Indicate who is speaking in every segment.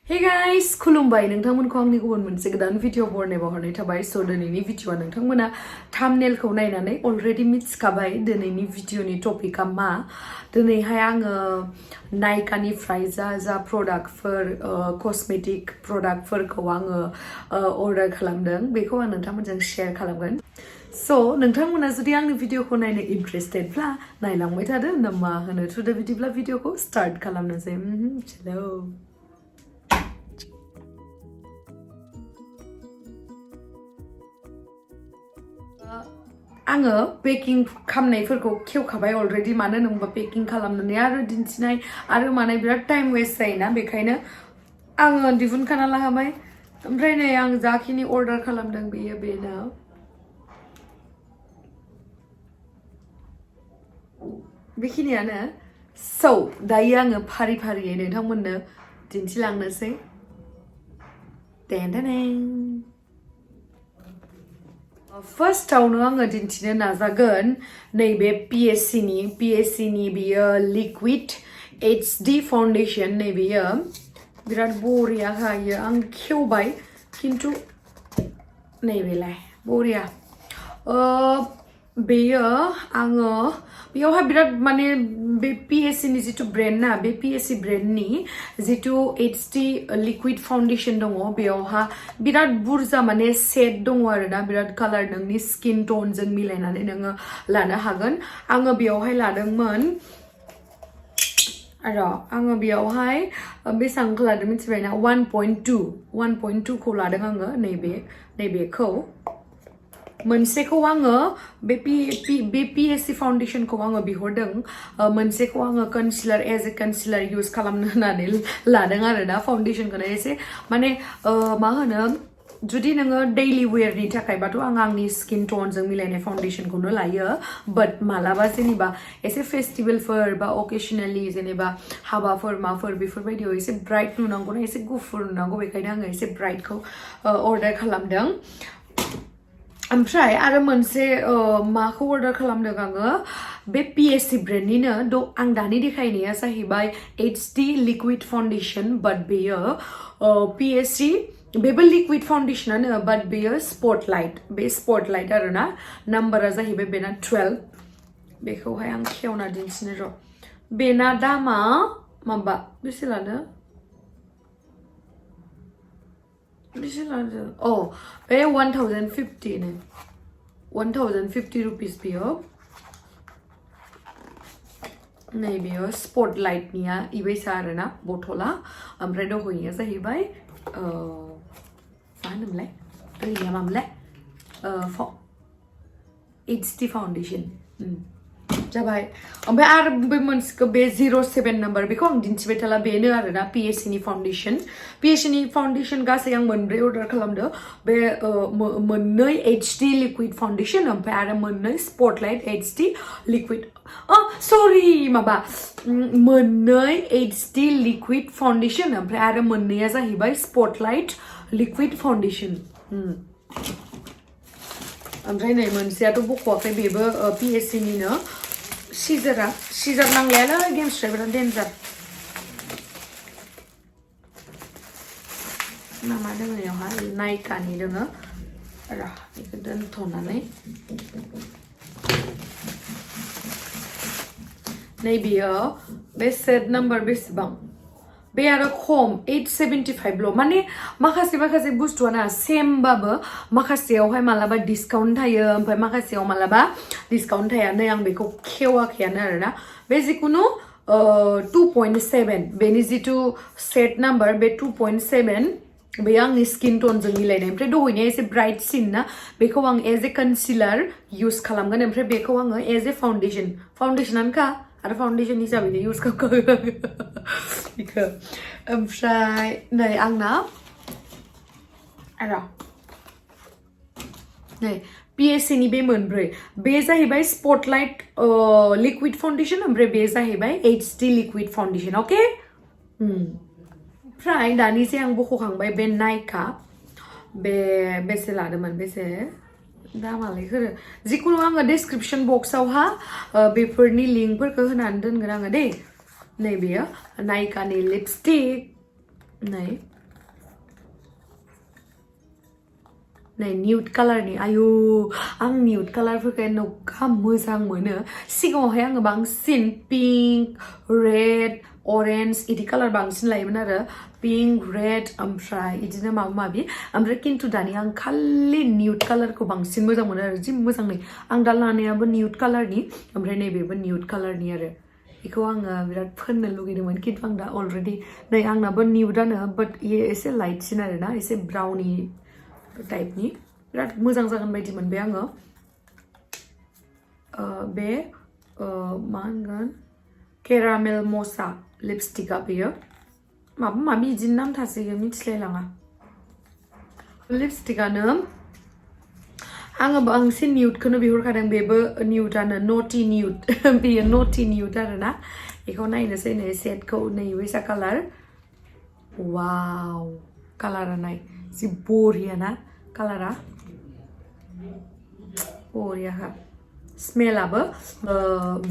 Speaker 1: Hey guys, Khulumbai नोंथांमोनखौ आंनि गुबुन मोनसे गोदान भिडिअ बरनायबा हरनाय थाबाय सो दिनैनि भिडिअआ नोंथांमोना थाम्बनेलखौ नायनानै अलरेडि मिथिखाबाय दिनैनि भिडिअनि टपिकआ मा दिनैहाय आङो नाइकानिफ्राय जा प्रडाक्टफोर कस्मेटिक प्रडाक्टफोरखौ आङो अर्डार खालामदों बेखौ आं नोंथांमोनजों शेयार खालामगोन सो नोंथांमोना जुदि आंनि भिडिअखौ नायनो इन्ट्रेस्टेडब्ला नायलांबाय थादो होनना मा होनो थुदो बिदिब्ला भिडिअखौ स्टार्ट खालामनोसै चलो आङो पेकिं खालामनायफोरखौ खेवखाबाय अलरेडि मानो होनोबा पेकिं खालामनानै आरो दिन्थिनाय आरो मानाय बिराद टाइम वेस्ट जायोना बेखायनो आङो दिहुनखाना लाखाबाय ओमफ्राय नै आं जाखिनि अर्डार खालामदों बेनो बेखिनियानो सो दायो आङो फारि फारियै नोंथांमोननो दिन्थिलांनोसै फार्स्टआवनो आङो दिन्थिनो नाजागोन नैबे PSC नि बियो लिक्विड HD फाउन्डेसन नैबेयो बिराद बरिया हायो आं खेवबाय खिन्थु नैबेलाय बरिया बेयो आङो बेयावहा बिराद माने बे PSC नि जितु ब्रेन्ड ना बे PSC ब्रेन्डनि जितु HD लिक्विड फाउन्डेसन दङ बेयावहा बिराद बुरजा माने सेट दङ आरोना बिराद कालार नोंनि स्किन टनजों मिलायनानै नोङो लानो हागोन आङो बेयावहाय लादोंमोन आङो बेयावहाय बेसेबांखौ लादों मिथिबायना 1.2 खौ लादों आङो नैबेखौ मोनसेखौ आङो बे PSC फाउन्डेसनखौ आङो बिहरदों मोनसेखौ आङो कन्सिलार एज ए कन्सिलार इउज खालामनो होननानै लादों आरोना फाउन्डेसनखौनो एसे माने मा होनो जुदि नोङो डेइलि वेयारनि थाखायबाथ' आं आंनि स्किन टनजों मिलायनाय फाउन्डेसनखौनो लायो बाट मालाबा जेनेबा एसे फेस्टिभेलफोर बा अकेशनेलि जेनेबा हाबाफोर माफोर बेफोरबायदियाव एसे ब्राइट नुनांगौ ना एसे गुफुर नुनांगौ बेखायनो आङो एसे ब्राइटखौ अर्डार खालामदों ओमफ्राय आरो मोनसे माखौ अर्डार खालामदों आङो बे PSC ब्रेन्डनिनो आं दानि देखायनाया जाहैबाय HD लिक्विड फाउन्डेसन बाट बेयो PSC बेबो लिक्विड फाउन्डेसनानो बाट बेयो स्पटलाइट बे स्पटलाइट आरोना नाम्बारा जाहैबाय बेना 12 बेखौहाय आं खेवना दिन्थिनो र' बेना दामा माबा बेसे लानो बे 1050 नो 1050 रुपिस बेयो नैबेयो स्पटलाइटनिया इबायसा आरोना बथला ओमफ्राय दहैया जाहैबाय मा होनोमोनलाय ओरैया मामोनलाय HD फाउन्डेसन जाबाय ओमफ्राय आरो बे मोनसेखौ बे 07 नाम्बार बेखौ आं दिन्थिबाय थाला बेनो आरोना PSC नि फाउन्डेसन गासै आं मोनब्रै अर्डार खालामदों बे मोननै HD लिक्विड फाउन्डेसन ओमफ्राय आरो मोननै स्पटलाइट HD लिक्विड सरि माबा मोननै HD लिक्विड फाउन्डेसन ओमफ्राय आरो मोननैया जाहैबाय स्पटलाइट लिक्विड फाउन्डेसन ओमफ्राय नै मोनसेयाथ' बख'वाखै बेबो PSC निनो सिजार नांलायालै गेमस्रिया बिराद डेन्जार मा दङ बेयावहा नाइकानि दङ र' बेखौ दोनथ'नानै नैबेयो बे सेट नाम्बार बेसेबां बे आरो खम 875 ल' माने माखासे बुस्थुआना सेमबाबो माखासेयावहाय मालाबा डिसकाउन्ट थायो ओमफ्राय माखासेयाव मालाबा डिसकाउन्ट थाया नै आं बेखौ खेवाखैयानो आरोना बे जिखुनु 2.7 बेनि जितु सेट नाम्बार बे 2.7 बेयो आंनि स्किन टनजों मिलायनाय ओमफ्राय दहैनाया एसे ब्राइटसिन ना बेखौ आं एज ए कन्सिलार इउज खालामगोन ओमफ्राय बेखौ आङो एज ए फाउन्डेसनानोखा आरो फाउन्डेसन हिसाबैनो इउज खालामगोन बेखौ ओमफ्राय नै आंना नै PSC नि बे मोनब्रै बे जाहैबाय स्पटलाइट लिक्विड फाउन्डेसन ओमफ्राय बे जाहैबाय HD लिक्विड फाउन्डेसन अके ओमफ्राय दानिसो आं बख'खांबाय बे नाइका बे बेसे लादोंमोन बेसे दामालाय होरो जिखुनु आङो डिसक्रिपसन बक्सआवहा बेफोरनि लिंकफोरखौ होनानै दोनगोन आङो दे नैबेयो नाइकानि लिपस्टिक नै नै nude color नि आयु आं nude color फोरखौ नोखा मोजां मोनो सिगाङावहाय आङो बांसिन pink red orange इदि color बांसिन लायोमोन आरो pink red ओमफ्राय इदिनो माबा माबि ओमफ्राय किन्तु दानि आं खालि nude color खौ बांसिन मोजां मोनो आरो जि मोजां नै आं दा लानायाबो nude color नि ओमफ्राय नैबेबो nude color नि आरो बेखौ आङो बिराद फोननो लुगैदोंमोन किन्तु आं दा अलरेडि नै आंनाबो nude आनो बाट इयो एसे लाइटसिन आरो ना एसे ब्राउनी टाइपनि बिराद मोजां जागोन बायदि मोनबाय आङो बे मा होनगोन केरामेल मसा लिपस्टिकआ बेयो माबा माबि इदिनो नाम थासैयो मिथिलायलाङा लिपस्टिकआनो आङो बांसिन nudeखौनो बिहरखादों बेबो nudeआनो naughty nude बेयो naughty nude आरो ना बेखौ नायनोसै नै सेटखौ नै बैसा कालार वाव कालारा नाय जि बरिया ना कालारा बरियाखा स्मेलाबो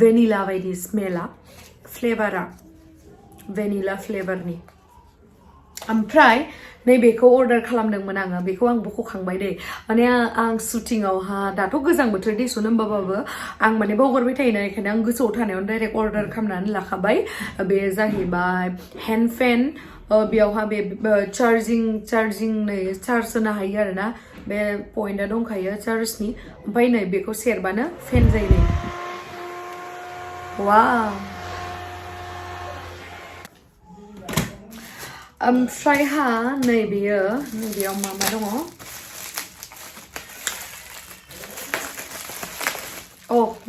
Speaker 1: भेनिला बायदि स्मेला फ्लेभारा भेनिला फ्लेभारनि ओमफ्राय नैबेखौ अर्डार खालामदोंमोन आङो बेखौ आं बख'खांबाय दे माने आं शुटिंआवहा दाथ' गोजां बोथोर देसुन होमबाबो आं माने बावगारबाय थायोना बेखायनो आं गोसोआव थानायावनो डाइरेक्ट अर्डार खालामनानै लाखाबाय बे जाहैबाय हेन्ड फेन बेयावहा बे चार्जिं नै चार्ज होनो हायो आरो ना बे पइन्टआ दंखायो चार्जनि ओमफ्राय नै बेखौ सेरबानो फेन जायो नै वाव ओमफ्रायहा नैबेयाव मा दङ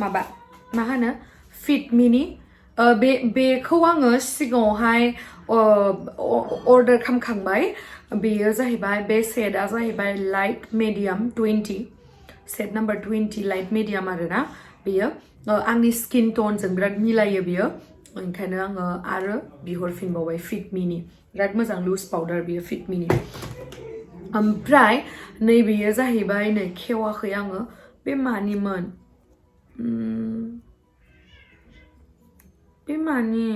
Speaker 1: माबा मा होनो फिट मिनि बेखौ आङो सिगाङावहाय अर्डार खालामखांबाय बेयो जाहैबाय बे सेटआ जाहैबाय light medium 20 set number 20 light medium आरो ना बेयो आंनि स्किन टनजों बिराद मिलायो बियो ओंखायनो आङो आरो बिहरफिनबावबाय फिट मिनि बिराद मोजां लुज पाउडार बियो फिट मिनि ओमफ्राय नैबेयो जाहैबाय नै खेवाखै आङो बे मानिमोन बे मानि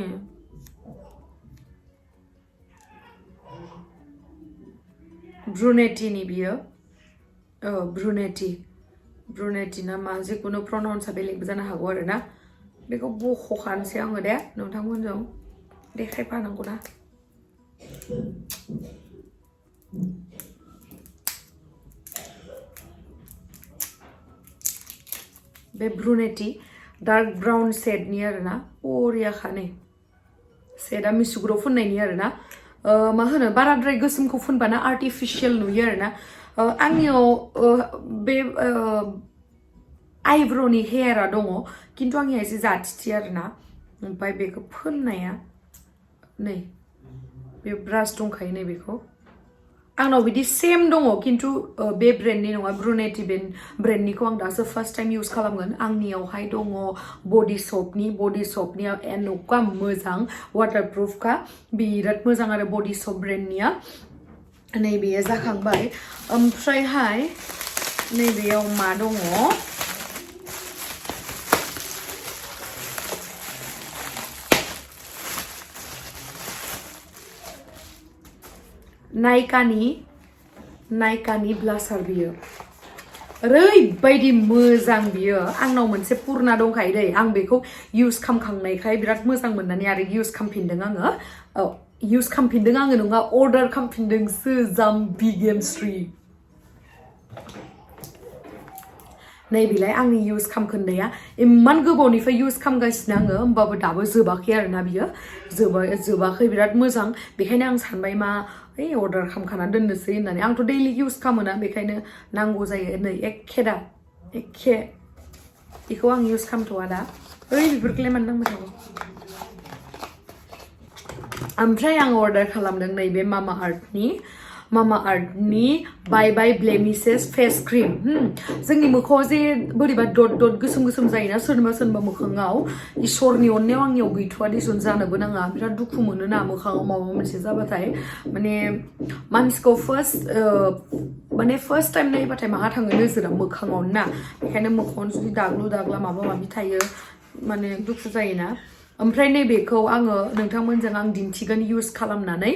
Speaker 1: ब्रुनेटिनि बियो ब्रुनेटि ना मा जिखुनु प्रनाउन्सआ बेलेगबो जानो हागौ आरो ना बेखौ बख'खानोसै आङो दे नोंथांमोनजों देखायफानांगौ ना बे ब्रुनेटि डार्क ब्राउन शेडनि आरो ना बरियाखा नै शेडआ मिसुग्राव फुननायनि आरो ना मा होनो बाराद्राय गोसोमखौ फुनबाना आर्टिफिशियल नुयो आरो ना आंनियाव बे आइब्र'नि हेयारा दङ किन्तु आंनिया एसे जाथिथि आरो ना ओमफ्राय बेखौ फोननाया नै बे ब्रास दंखायो नै बेखौ आंनाव बिदि सेम दङ किन्तु बे ब्रेन्डनि नङा ब्रुनेटि ब्रेन्डनिखौ आं दासो फार्स्ट टाइम इउज खालामगोन आंनियावहाय दङ बडि सपनिया एन'का मोजां वाटारप्रुफखा बिराद मोजां आरो बडि सप ब्रेन्डनिया नैबेयो जाखांबाय ओमफ्रायहाय नैबेयाव मा दङ नाइकानि ब्लासार बियो ओरैबायदि मोजां बियो आंनाव मोनसे पुरना दंखायो दै आं बेखौ इउज खालामखांनायखाय बिराद मोजां मोननानै आरो इउज खालामफिनदों आङो नङा अर्डार खालामफिनदोंसो जाम्बि गेमस्रि नैबेलाय आंनि इउज खालामखोन्दाया इमान गोबावनिफ्राय इउज खालामगासिनो आङो होमबाबो दाबो जोबाखै आरोना बियो जोबाखै बिराद मोजां बेखायनो आं सानबाय मा अर्डार खालामखाना दोननोसै होननानै आंथ' दैलि इउज खालामोना बेखायनो नांगौ जायो नै एखे बेखौ आं इउज खालामथ'वा दा बेफोरखौलाय मानो नांबाय थागौ ओमफ्राय आं अर्डार खालामदों नैबे मामाआर्थनि बाय ब्लेमिसेस फेस क्रिम जोंनि मोखाङाव जे बोरैबा दट गोसोम जायोना सोरनिबा मोखाङाव इसोरनि अननायाव आंनियाव गैथ'वा दिसुन जानोबो नाङा बिराद दुखु मोनो ना मोखाङाव माबा मोनसे जाबाथाय माने मानसिखौ फार्स्ट टाइम नायबाथाय माहा थाङो नोजोरा मोखाङाव ना बेखायनो मोखाङाव जुदि दाग्लु दाग्ला माबा माबि थायो माने दुखु जायोना ओमफ्राय नैबेखौ आङो नोंथांमोनजों आं दिन्थिगोन इउज खालामनानै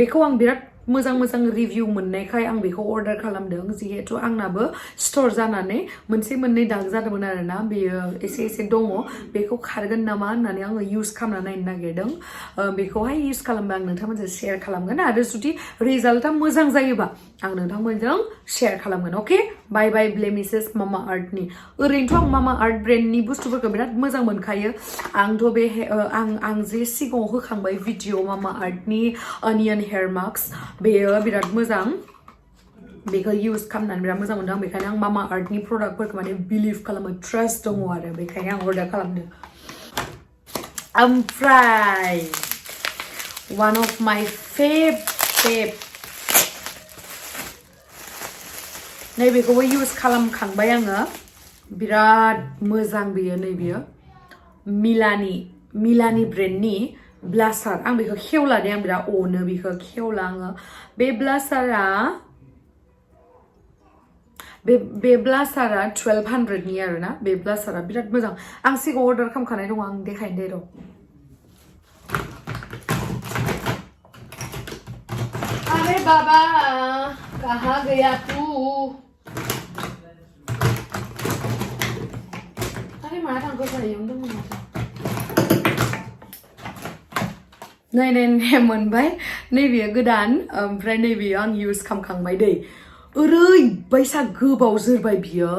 Speaker 1: बेखौ आं बिराद मोजां रिभिउ मोननायखाय आं बेखौ अर्डार खालामदों जिहेतु आंनाबो स्टोर जानानै मोनसे मोननै दाग जादोंमोन आरोना बेयो एसे दङ बेखौ खारगोन नामा होननानै आङो इउज खालामना नायनो नागिरदों बेखौहाय इउज खालामबा आं नोंथांमोनजों शेयार खालामगोन आरो जुदि रिजाल्टआ मोजां जायोबा आं नोंथांमोनजों शेयार खालामगोन अके बाय बाय ब्लेमिसेस मामा आर्थनि ओरैनोथ' आं मामा आर्थ ब्रेन्डनि बुस्थुफोरखौ बिराद मोजां मोनखायो आंथ' बे आं जे सिगाङाव होखांबाय भिडिअ मामा आर्थनि अनियन हेयार मास्क बेयो बिराद मोजां बेखौ इउज खालामनानै बिराद मोजां मोनदों बेखायनो आं मामा आर्थनि प्रडाक्टफोरखौ माने बिलिभ खालामो ट्रास्ट दङ आरो बेखायनो आं अर्डार खालामदों ओमफ्राय one of my fave नैबेखौबो इउज खालामखांबाय आङो बिराद मोजां बेयो नैबेयो मिलानि ब्रेन्डनि ब्लासार आं बेखौ खेवला दे आं बिराद अनो बेखौ खेवला आङो बे ब्लासारा बे ब्लासारा 1200नि आरोना बे ब्लासारा बिराद मोजां आं सिगाङाव अर्डार खालामखानाय दङ आं देखायनो दे र' अरे बाबा कहाँ गया तू अरे मारा थांखौ जायो नै मोनबाय नैबेयो गोदान ओमफ्राय नैबेयो आं इउज खालामखांबाय दै ओरैबायसा गोबाव जोरबाय बियो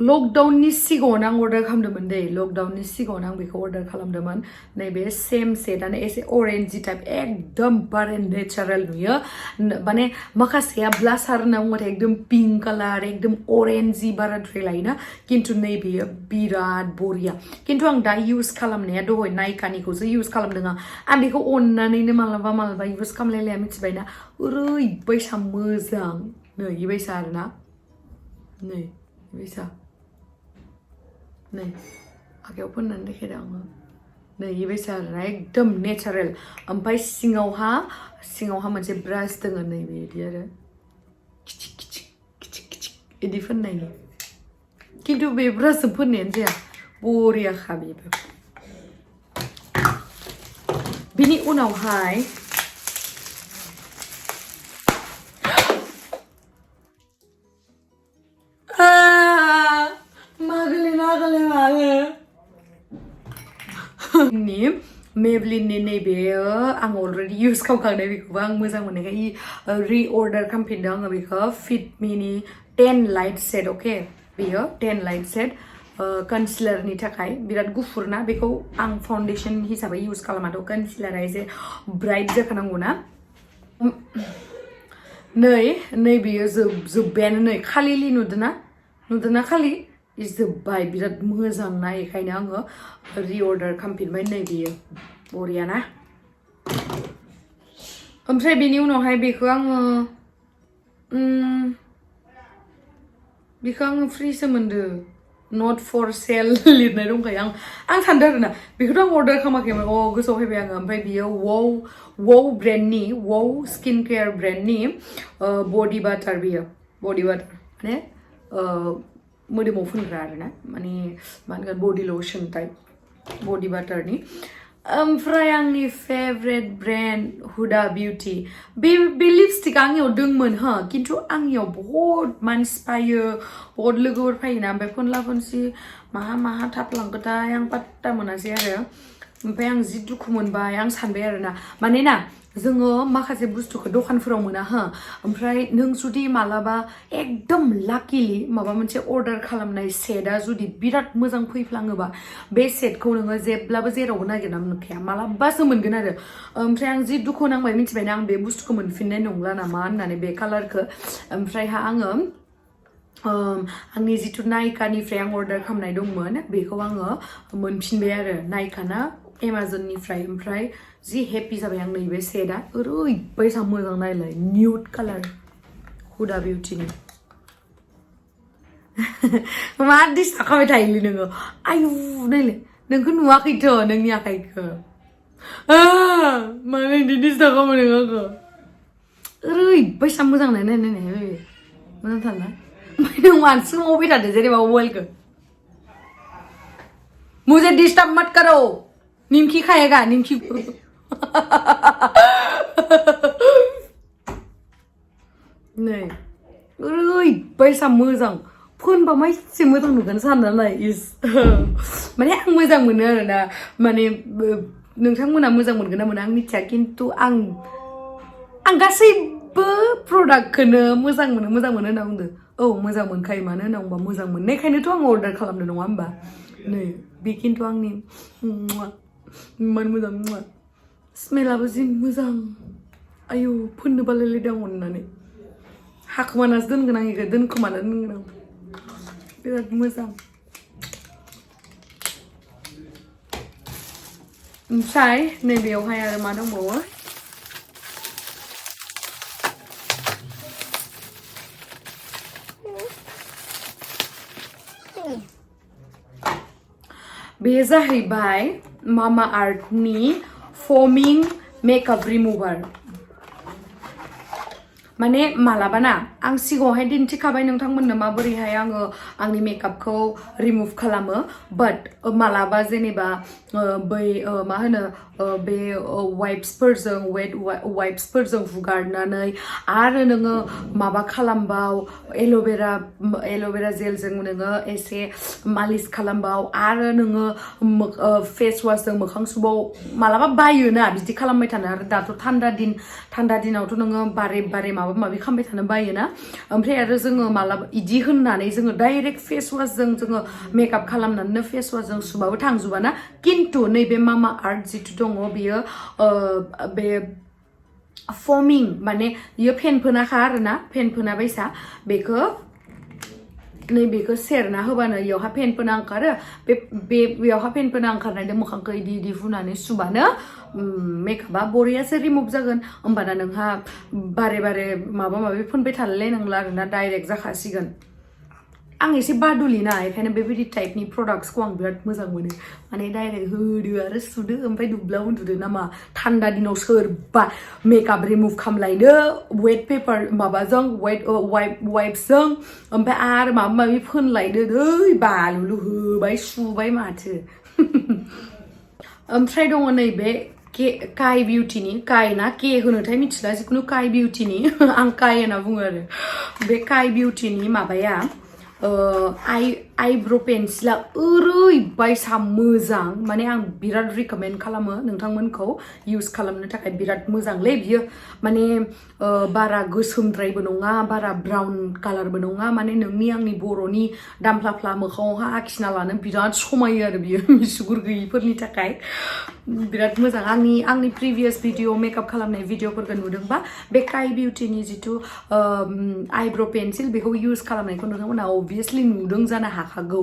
Speaker 1: लकडाउननि सिगाङावनो आं अर्डार खालामदोंमोन दै लकडाउननि सिगाङावनो आं बेखौ अर्डार खालामदोंमोन नैबे सेम सेटआनो एसे अरेन्जि टाइप एकदम बारे नेचारेल नुयो माने माखासेया ब्लासार होनना बुंबाथाय एकदम पिंक कालार एकदम अरेन्जि बाराद्राय लायोना खिन्थु नैबेयो बिराद बरिया खिन्थु आं दा इउज खालामनाया दहाय नायकानिखौसो इउज खालामदों आं बेखौ अननानैनो मालाबा इउज खालामलायलाया मिथिबायना ओरैबायसा मोजां नै इबायसा आरोना नै इबायसा नै आखायाव फोननानै देखायदों आङो नै इबायसा आरोना एकदम नेचारेल ओमफ्राय सिङावहा मोनसे ब्रास दङ नैबे बिदि आरो खिचिक बिदि फोननायनि खिन्थु बे ब्रासजों फोननायानो जाया बरियाखा बेबो बिनि उनावहाय Maybelline नैबेयो आं अलरेडि इउज खालामखांनाय बेखौबो आं मोजां मोननायखाय रिअर्डार खालामफिनदों आङो बेखौ फिट मिनि 10 लाइट सेट अके बेयो 10 लाइट सेट कन्सिलारनि थाखाय बिराद गुफुर ना बेखौ आं फाउन्डेसन हिसाबै इउज खालामाथ' कन्सिलारा एसे ब्राइट जाखानांगौ ना नैबेयो जोब्बायानो नै खालिलि नुदोंना खालि जोब्बाय बिराद मोजां ना बेखायनो आङो रिअर्डार खालामफिनबाय नैबेयो बरिया ना ओमफ्राय बेनि उनावहाय बेखौ आङो फ्रि सोमोन्दो नट फर सेल लिरनाय दंखायो आं सानदों आरोना बेखौथ' आं अर्डार खालामाखैमोन गोसोआव फैबाय आङो ओमफ्राय बियो wow ब्रेन्डनि wow स्किन केयार ब्रेन्डनि बडि बाटार बियो बडि बाटार माने मोदोमाव फुनग्रा आरोना माने मा होनगोन बडि लशन टाइप बडि बाटारनि ओमफ्राय आंनि फेभरेट ब्रेन्ड हुदा बिउटि बे लिपस्टिकआ आंनियाव दंमोन खिन्थु आंनियाव बहुद मानसि फैयो बहुद लोगोफोर फैयोना ओमफ्राय फोनला फोनसि माहा थाफ्लांखोथाय आं पात्ता मोनासै आरो ओमफ्राय आं जि दुखु मोनबाय आं सानबाय आरोना मानोना जोङो माखासे बुस्थुखौ दखानफोराव मोना ओमफ्राय नों जुदि मालाबा एकदम लाकिलि माबा मोनसे अर्डार खालामनाय सेटआ जुदि बिराद मोजां फैफ्लाङोबा बे सेटखौ नोङो जेब्लाबो जेरावबो नागिरना मोनखाया मालाबासो मोनगोन आरो ओमफ्राय आं जि दुखु नांबाय मिथिबायना आं बे बुस्थुखौ मोनफिननाय नंला नामा होननानै बे कालारखौ ओमफ्रायहा आङो आंनि जिथु नायकानिफ्राय आं अर्डार खालामनाय दंमोन बेखौ आङो मोनफिनबाय आरो नायकाना एमाजननिफ्राय ओमफ्राय जि हेपि जाबाय आं नैबे सेटआ ओरैबायसा मोजां नायलाय निउड कालार हुदा बिउटिनि मा डिस्टार्ब खालामबाय थायोलै नोङो आयु नायलाय नोंखौ नुवाखैथ' नोंनि आखाइखौ माने बिदि डिस्टार्ब खालामो नोङो आंखौ ओरैबायसा मोजां नायनाय मोजांथारना ओमफ्राय नों मानो सोमावबाय थादों जेनेबा मबाइलखौ मुझे डिस्टर्ब मत करो निमकी खाएगा निमकी नै ओरैबायसा मोजां फोनबा माइसे मोजां नुगोन साननानै इस माने आं मोजां मोनो आरोना माने नोंथांमोना मोजां मोनगोन ना मोना आं मिथिया खिन्थु आं गासैबो प्रडाक्टखौनो मोजां मोनो होनना बुंदो औ मोजां मोनखायो मानो होनना बुंबा मोजां मोननायखायनोथ' आं अर्डार खालामदों नङा होमबा नै बे खिन्थु आंनि इमान मोजां स्मेलाबो जि मोजां आयौ फोननो बालायलायदों आं अननानै हाखोमानासो दोनगोन आं इखौ दोनखोमानानै दोनगोन आं बिराद मोजां ओमफ्राय नैबेयावहाय आरो मा दंबावो बे जाहैबाय मामाआर्थनि फोमिं मेकआप रिमुभार माने मालाबा ना आं सिगाङावहाय दिन्थिखाबाय नोंथांमोननो माबोरैहाय आङो आंनि मेकआपखौ रिमुभ खालामो बाट मालाबा जेनेबा बै मा होनो बे वाइप्सफोरजों वेट वाइप्सफोरजों हुगारनानै आरो नोङो माबा खालामबाव एल'भेरा जेलजों नोङो एसे मालिस खालामबाव आरो नोङो फेस वाशजों मोखां सुबाव मालाबा बायोना बिदि खालामबाय थानो आरो दाथ' थान्दा दिनावथ' नोङो बारे माबा माबि खालामबाय थानो बायोना ओमफ्राय आरो जोङो मालाबा इदि होननानै जोङो डाइरेक्ट फेस वाशजों जोङो मेकआप खालामनानैनो फेस वाशजों सुबाबो थांजोबाना खिन्थु नैबे मामाआर्थ जिथु दङ बियो बे फोमिं माने बियो फेनफोनाखा आरोना फेनफोना बायसा बेखौ नैबेखौ सेरना होबानो इयावहा फेनफोना ओंखारो बेयावहा फेनफोना ओंखारनायजों मोखांखौ इदि फुनानै सुबानो मेकआपा बरियासो रिमुभ जागोन होमबाना नोंहा बारे माबा माबि फोनबाय थालायनांला आरोना डाइरेक्ट जाखासिगोन आं एसे बादुलिना बेखायनो बेबायदि टाइपनि प्रडाक्ट्सखौ आं बिराद मोजां मोनो माने डाइरेक्ट होदो आरो सुदो ओमफ्राय दुब्ला उन्दुदो नामा थान्दा दिनाव सोरबा मेकआप रिमुभ खालामलायदो वेट पेपार माबाजों वाइप्सजों ओमफ्राय आरो माबा माबि फोनलायदो दै बालुलु होबाय सुबाय माथो ओमफ्राय दङ नैबे काइ बिउटिनि काइ ना के होनोथाय मिथिला जिखुनु काइ बिउटिनि आं काइ होनना बुङो आरो बे काइ बिउटिनि माबाया आइब्र' पेन्सिला ओरैबायसा मोजां माने आं बिराद रिकमेन्ड खालामो नोंथांमोनखौ इउज खालामनो थाखाय बिराद मोजांलै बियो माने बारा गोसोमद्रायबो नङा बारा ब्राउन कालारबो नङा माने नोंनि आंनि बर'नि दामफ्लाफ्ला मोखाङावहा आखिना लानो बिराद समायो आरो बियो मिसुगुर गैयिफोरनि थाखाय बिराद मोजां आंनि प्रिभियास भिडिअ मेकआप खालामनाय भिडिअफोरखौ नुदोंबा बे काइ बिउटिनि जिथु आइब्र' पेन्सिल बेखौ इउज खालामनायखौ नोंथांमोना अबभियासलि नुदों जानो हाखागौ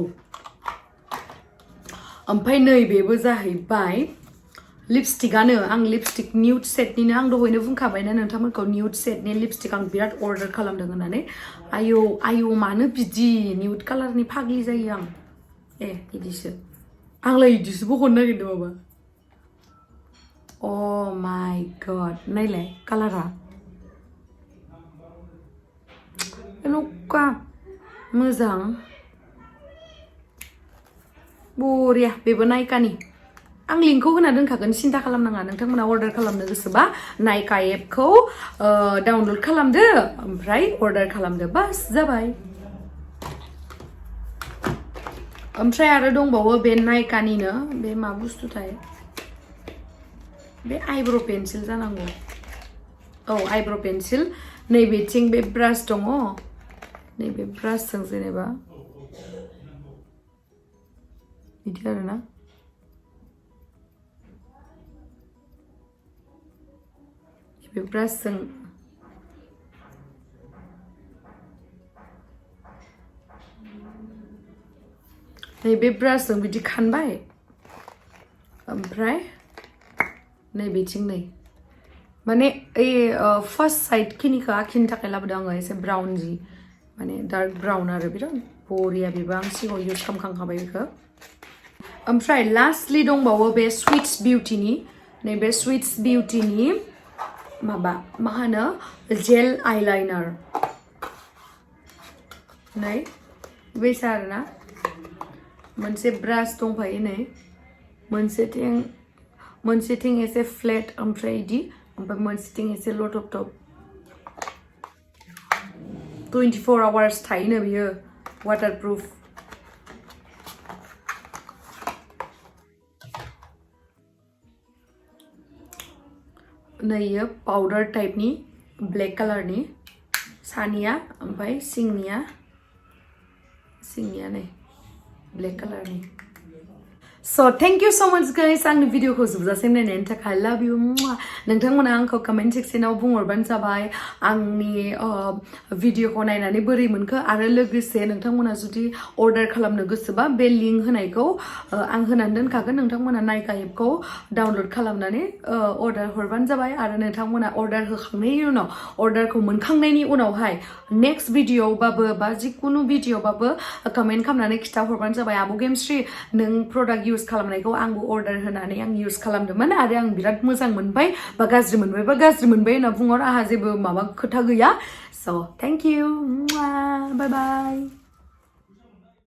Speaker 1: ओमफ्राय नैबेबो जाहैबाय लिपस्टिकआनो आं लिपस्टिक निउड सेटनिनो आं दहायनो बुंखाबायना नोंथांमोनखौ निउड सेटनि लिपस्टिक आं बिराद अर्डार खालामदों होननानै आयौ मानो बिदि निउड कालारनि फाग्लि जायो आं बिदिसो आंलाय बिदिसोबो हरनो नागिरदों माबा अ माय गड नायलाय कालारा नका मोजां बरिया बेबो नायकानि आं लिंकखौ होना दोनखागोन सिन्था खालामनाङा नोंथांमोना अर्डार खालामनो गोसोबा नायका एपखौ डाउनलड खालामदो ओमफ्राय अर्डार खालामदो बास जाबाय ओमफ्राय आरो दंबावो बे नायकानिनो बे मा बुस्थुथाय बे आइब्र' पेन्सिल जानांगौ औ आइब्र' पेन्सिल नैबेथिं बे ब्रास दङ नैबे ब्रासजों जेनेबा बिदि आरोना बे ब्रासजों नैबे ब्रासजों बिदि खानबाय ओमफ्राय नैबेथिं नै माने फार्स्ट साइड खिनिखौ आखिनो थाखाय लाबोदों आङो एसे ब्राउन जि माने डार्क ब्राउन आरो बिराद बरिया बेबो आं सिगाङाव इउज खालामखांखाबाय बेखौ ओमफ्राय लास्टलि दंबावो बे स्विट्स बिउटिनि नैबे स्विट्स बिउटिनि माबा मा होनो जेल आइलाइनार नै बेसा आरोना मोनसे ब्रास दंफायो नै मोनसेथिं एसे फ्लेट ओमफ्राय इदि ओमफ्राय मोनसेथिं एसे लटप 24 hours थायोनो बियो waterproof नैयो पाउडर टाइपनि ब्लैक कलरनि सानिया ओमफ्राय सिंनिया नै ब्लैक कलरनि So thank you so much guys आंनि भिडिअखौ जोबजासिम नायनायनि थाखाय love you नोंथांमोना आंखौ कमेन्ट सेक्सनाव बुंहरबानो जाबाय आंनि भिडिअखौ नायनानै बोरै मोनखो आरो लोगोसे नोंथांमोना जुदि अर्डार खालामनो गोसोबा बे लिंक होनायखौ आं होनानै दोनखागोन नोंथांमोना नायका एपखौ डाउनलड खालामनानै अर्डार हरबानो जाबाय आरो नोंथांमोना अर्डार होखांनायनि उनाव अर्डारखौ मोनखांनायनि उनावहाय नेक्स्ट भिडिअबाबो बा जिकुनु भिडिअबाबो कमेन्ट खालामनानै खिथाहरबानो जाबाय आब' गेमस्रि नों प्रडाक्ट इउज खालामनायखौ आंबो अर्डार होनानै आं इउज खालामदोंमोन आरो आं बिराद मोजां मोनबाय बा गाज्रि मोनबाय होनना बुंहर आंहा जेबो माबा खोथा गैया so thank you bye bye